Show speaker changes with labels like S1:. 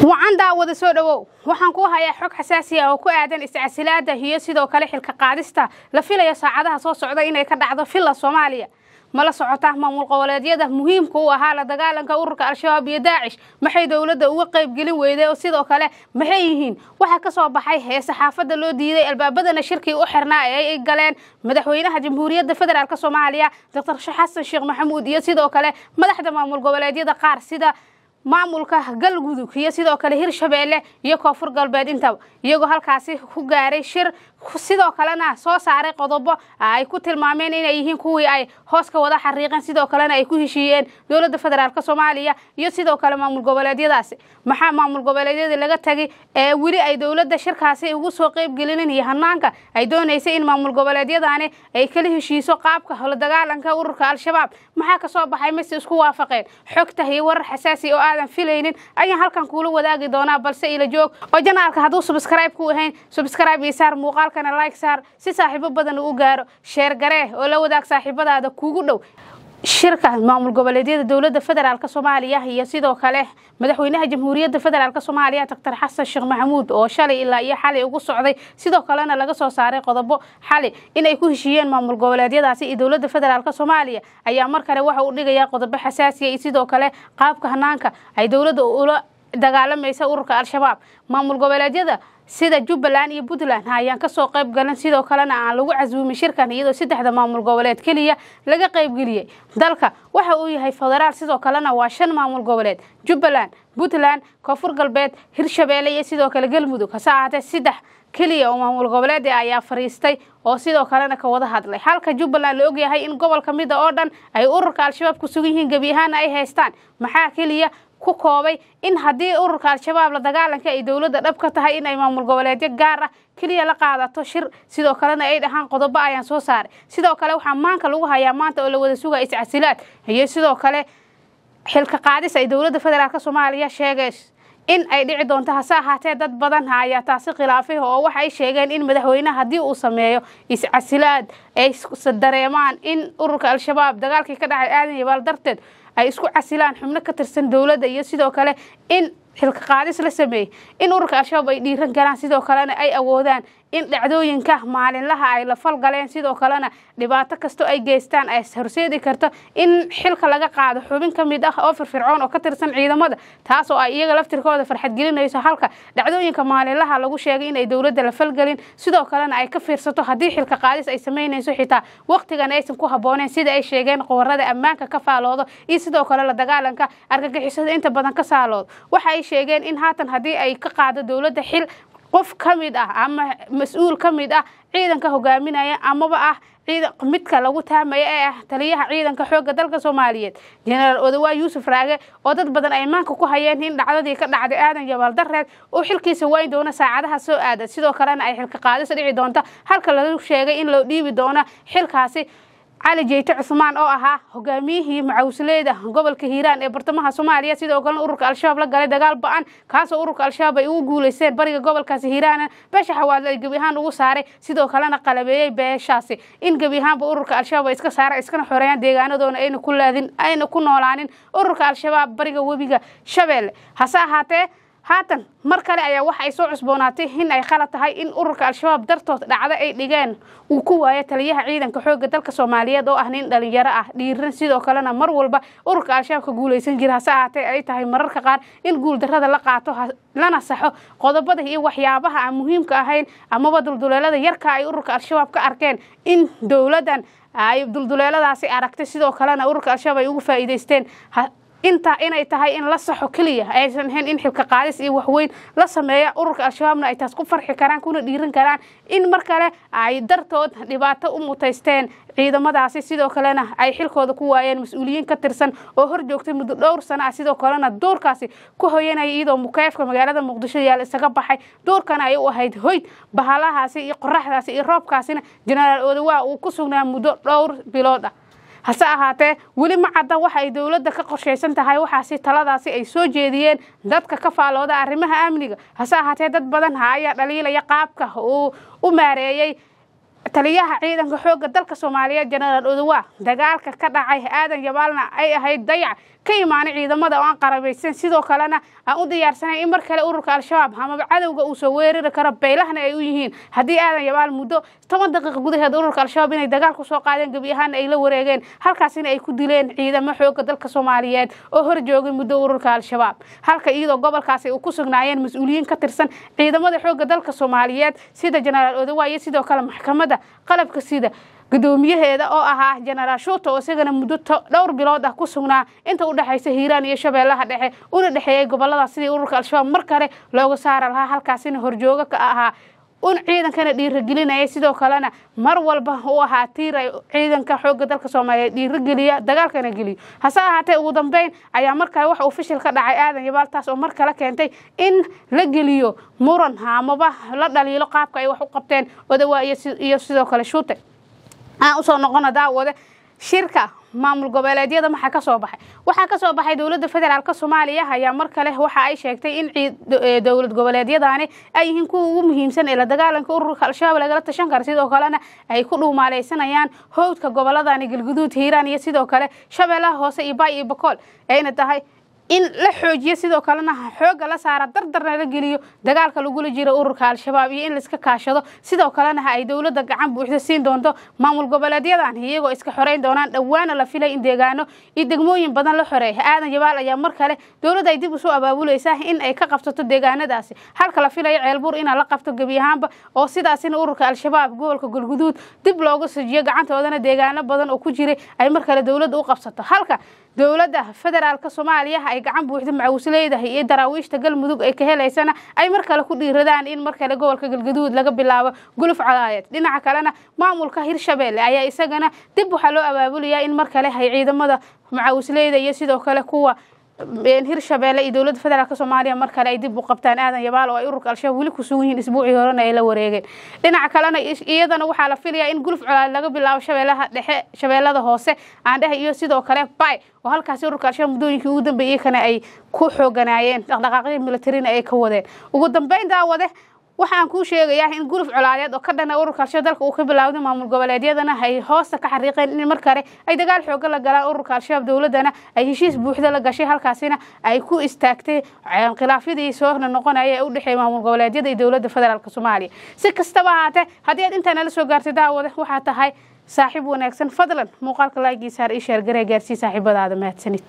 S1: Wacan daawada, soo dhawow. Waxaan ku hayaa xog xasaasi ah oo ku aadan iscasilaada iyo sidoo kale xilka qaadista la filayo saacadaha soo socda inay ka dhacdo Villa Soomaaliya. Ma la socotaa maamul goboleedyada muhiimka u ahaa la dagaalanka ururka Al-Shabaab iyo Daacish maxay dowladda uga qaybgelin weyday, oo sidoo kale maxay yihiin waxa ka soo baxay ee saxaafadda loo diiday albaabadana shirkii u xirnaa ee ay galeen madaxweynaha Jamhuuriyadda Federaalka Soomaaliya Dr. Xasan Sheekh Maxamuud iyo sidoo kale madaxda maamul goboleedyada qaar sida maamulka Galgudug iyo sidoo kale Hirshabeelle iyo Koonfur Galbeed intaba, iyagoo halkaasi ku gaaray shir, sidoo kalena soo saaray qodobo ay ku tilmaameen inay yihiin kuwii ay hoos ka wada xariiqeen, sidoo kalena ay ku heshiiyeen dowladda federaalka Soomaaliya iyo sidoo kale maamul goboleedyadaasi? Maxaa maamul goboleedyada laga tagay ee weli ay dowladda shirkaasi ugu soo qaybgelinin, iyo hanaanka ay doonaysay in maamul goboleedyadani ay kala heshiiso qaabka la dagaalanka ururka Al-Shabaab? Maxaa ka soo baxay, mise isku waafaqeen? Xogta iyo warar xasaasi oo aadan filaynin ayaan halkan kuula wadaagi doonaa, balse ila joog oo channelka hadduu subscribe ku ahayn subscribe iyo saar, muuqaalkana like saar si saaxiibo badan uu gaaro, share garee oo la wadaag saaxiibadaada kuugu dhow. Shirka maamul goboleedyada dowladda federaalka Soomaaliya iyo sidoo kale madaxweynaha Jamhuuriyadda Federaalka Soomaaliya Dr. Xasan Sheekh Maxamuud oo shalay ilaa iyo xalay ugu socday, sidoo kalena laga soo saaray qodobo xalay in ay ku heshiiyeen maamul goboleedyadaasi iyo dowladda federaalka Soomaaliya, ayaa mar kale waxa uu dhigayaa qodobo xasaasiya iyo sidoo kale qaabka hanaanka ay dowladda ula dagaalamaysa ururka Al-Shabaab. Maamul goboleedyada sida Jubbaland iyo Puntland ayaan kasoo qayb galan, sidoo kalena aan lagu casuumin shirkan, iyadoo saddexda maamul goboleed keliya laga qaybgeliyey. Dalka waxa uu yahay federaal, sidoo kalena waa shan maamul goboleed: Jubbaland, Puntland, Koonfur Galbeed, Hirshabeelle iyo sidoo kale Galmudug. Hase ahaatee saddex keliya oo maamul goboleed ayaa fariistay oo sidoo kalena ka wada hadlay, halka Jubbaland la ogyahay in gobol ka mid a oo dhan ay ururka Al-Shabaab ku sugan yihiin, gebi ahaana ay haystaan. Maxaa keliya ku koobay in haddii ururka Al-Shabaab la dagaalanka ay dowladda dhab ka tahay in ay maamul goboleedyo gaar ah keliya la qaadato shir, sidoo kalena ay dhahaan qodobo ayaan soo saaray? Sidoo kale waxaa maanka lagu hayaa maanta oo la wada sugaya iscasilaad iyo sidoo kale xilka qaadis ay dowladda federaalka Soomaaliya sheegay in ay dhici doonto. Hase ahaatee dad badan ayaa taasi khilaafay oo waxa ay sheegeen in madaxweynaha haddii uu sameeyo iscasilaad ay dareemaan in ururka Al-Shabaab dagaalkii ka dhacay Aadan Yabaal darteed ay isku casilaan xubno ka tirsan dowladda, iyo sidoo kale in xilka qaadis la sameeyey in ururka Al-Shabaab ay dhiiran karaan, sidoo kalena ay awoodaan in dhacdooyinka maalinlaha ay la falgaleen, sidoo kalena dhibaato kasto ay geystaan ay horseedi karto in xilka laga qaado xubin ka mid ah oo firfircoon oo ka tirsan ciidamada, taas oo ay iyaga laftirkooda farxad gelinayso, halka dhacdooyinka maalinlaha lagu sheegay in ay dowladda la falgelin, sidoo kalena ay ka fiirsato haddii xilka qaadis ay sameynayso xitaa waqtigan aysan ku habbooneyn, sida ay sheegeen qobarada ammaanka ka faaloodo iyo sidoo kale la dagaalanka argagixisada inta badan ka saaloodo. Waxa ay sheegeen in haatan haddii ay ka qaado dowladda xil qof ka mid ah ama mas-uul ka mid ah ciidanka hogaaminaya amaba ah midka lagu taamaya ee ah taliyaha ciidanka xoogga dalka Soomaaliyeed Jenaraal Odawaa Yuusuf Raage, oo dad badan ay maanka ku hayeen in dhacdadii ka dhacday Aadan Yabaal dareed uu xilkiisa wayn doono saacadaha soo aada, sidoo kalena ay xilka qaadis dhici doonta, halka lagu sheegay in loo dhiibi doono xilkaasi Cali Jeyte Cusmaan oo ahaa hogaamiyihii macawsleyda gobolka Hiiraan ee bartamaha Soomaaliya, sidoo kalena ururka Al-Shabaab la galay dagaal ba-an kaasoo ururka Al-Shabaab ay ugu guuleysteen bariga gobolkaasi Hiiraan, beesha Xawaadle ay gebi ahaan ugu saaray, sidoo kalena qalabeeyey beeshaasi in gebi ahaanba ururka Al-Shabaab ay iska saaraan iskana xoreeyaan deegaanadoona ayna ku laadin ayna ku noolaanin ururka Al-Shabaab bariga webiga Shabeelle. Hase ahaatee haatan mar kale ayaa waxa ay soo cusboonaatay in ay khalad tahay in ururka Al-Shabaab dartood dhacdo ay dhigeen uu ku waayo taliyaha ciidanka xoogga dalka Soomaaliyeed oo ah nin dhalinyaro ah dhiiran, sidoo kalena mar walba ururka Al-Shabaab ka guuleysan jira. Hase ahaatee ay tahay mararka qaar in guuldarrada la qaato lana saxo qodobada iyo waxyaabaha aan muhiimka ahayn amaba dulduleelada yarka ay ururka Al-Shabaab ka arkeen in dowladdan ay dulduleeladaasi aragtay, sidoo kalena ururka Al-Shabaab ay ugu faa'iidaysteen inta inay tahay in la saxo keliya, aysan ahayn in xilka qaadis iyo waxweyn la sameeya, ururka Al-Shabaabna ay taas ku farxi karaan kuna dhiiran karaan in mar kale ay dartood dhibaato u mutaysteen ciidamadaasi, sidoo kalena ay xilkooda ku waayeen mas-uuliyiin ka tirsan oo hor joogtay muddo dhowr sano ah, sidoo kalena duurkaasi ku hoyanaya iyadoo mukeefka magaalada Muqdisho yaal isaga baxay, duurkana ay u ahayd hoyd bahalahaasi iyo qoraxdaasi iyo roobkaasina Jenaraal Odawaa uu ku sugnaa muddo dhowr bilood ah. Hase ahaatee weli ma cadda waxa ay dowladda ka qorshaysan tahay waxaasi taladaasi ay soo jeediyeen dadka ka faalooda arrimaha amniga. Hase ahaatee dad badan ayaa dhaliilaya qaabka uu u maareeyey Taliyaha ciidanka xoogga dalka Soomaaliyeed Jenaraal Odowa dagaalka ka dhacay Aadan Yabaalna ay ahayd dayac ka imaanay ciidamada oo aan qarabaysan, sidoo kalena aan u diyaarsanayn in mar kale ururka Al-Shabaab amaba cadowga uu soo weerari karo, beylahna ay u yihiin haddii Aadan Yabaal muddo 10 daqiiqo gudaheed ururka Al-Shabaab inay dagaal ku soo qaadeen, gebi ahaana ay la wareegeen, halkaasina ay ku dileen ciidamo xoogga dalka Soomaaliyeed oo hor joogay muddo ururka Al-Shabaab, halka iyadoo gobolkaasi uu ku sugnaayeen mas'uuliyiin ka tirsan ciidamada xoogga dalka Soomaaliyeed sida Jenaraal Odowa iyo sidoo kale maxkamadda qalabka sida gudoomiyaheeda oo ahaa Jenaraal Shuuto oo isagana muddo dhowr bilood ah ku sugnaa inta u dhaxaysa Hiiraan iyo Shabeellaha Dhexe una dhexeeyay goboladaas sidii ururka Al-Shabaab mar kale looga saari lahaa, halkaasina horjooga ka ahaa un ciidankana dhiirigelinaya, sidoo kalena mar walba uu ahaa tiir ay ciidanka xoogga dalka Soomaaliyeed dhiirigeliya dagaalkana geliyo. Hase ahaatee ugu dambeyn ayaa mar kale waxa uu fashil ka dhacay Aadan Yabaal, taas oo mar kale keentay in la geliyo muran amaba la dhaliilo qaabka ay wax u qabteen Odowa iyo sidoo kale Shuute. Aan usoo noqono daawade shirka maamul goboleedyada maxaa ka soo baxay? Waxaa ka soo baxay dowladda federaalka Soomaaliya ayaa mar kale waxa ay sheegtay in dowlad goboleedyadani ay yihiin kuwa ugu muhiimsan ee la dagaalanka ururka Al-Shabaab lagala tashan karo, sidoo kalena ay ku dhuumaaleysanayaan howdka goboladani Galguduud, Hiiraan iyo sidoo kale Shabeellaha Hoose iyo Baay iyo Bakool, ayna tahay in la xoojiyo, sidoo kalena xoogga la saara, dardarna la geliyo dagaalka lagula jiro ururka Al-Shabaab iyo in la iska kaashado, sidoo kalena ay dowladda gacan buuxda siin doonto maamul goboleedyadan iyagoo iska xoreyn doonaan. Dhowaana la filay in deegaano iyo degmooyin badan la xoreeyo. Aadan Yabaal ayaa mar kale dowladda ay dib usoo abaabuleysaa in ay ka qabsato deegaanadaasi, halka la filayo Ceelbuur inaa la qabto gebi ahaanba, oo sidaasina ururka Al-Shabaab gobolka Galguduud dib looga sujiyo gacantoodana deegaano badan oo ku jiray ay mar kale dowladda u qabsato, halka dowladda federaalka Soomaaliya ay gacan buuxda macawisleyda iyo daraawiishta Galmudug ay ka helaysana ay mar kale ku dhiiradaan in mar kale gobolka Galgaduud laga bilaabo guluf colaadeed. Dhinaca kalena maamulka Hirshabelle ayaa isagana dib waxaa loo abaabulayaa in mar kale ay ciidamada macawisleyda iyo sidoo kale kuwa Hirshabelle iyo dowladda federaalka Soomaaliya mar kale ay dib u qabtaan Aadan Yabaal oo ay ururka Al-Shabaab weli ku sugan yihiin, isbuucii horena ay la wareegeen. Dhinaca kalena iyadana waxaa la filayaa in guluf colaad laga bilaabo Shabeellaha Dhexe, Shabeellada Hoose aan dhexe iyo sidoo kale Bay, oo halkaasi ururka Al-Shabaab muddooyinkii ugu dambeeyay kana ay ku xooganaayeen dhaqdhaqaaqyada militarina ay ka wadeen. Ugu dambeyn daawade waxaan kuu sheegayaa in guluf colaadeed oo ka dhana ururka Al-Shabaab dalka uu ka bilaawday, maamul goboleedyadana ay hoosta ka xariiqeen in mar kale ay dagaal xooggan la galaan ururka Al-Shabaab, dowladdana ay heshiis buuxda la gashay, halkaasina ay ku istaagtay khilaafyadii soo noqonaya ee u dhexeeyay maamul goboleedyada iyo dowladda federaalka Soomaaliya. Si kastaba ahaatee haddii aad intaa nala soo gaartay daawade, waxaa tahay saaxiib wanaagsan. Fadlan muuqaalka laagiisa har ii sheer garee, gaarsii saaxiibadaada. Mahadsanid.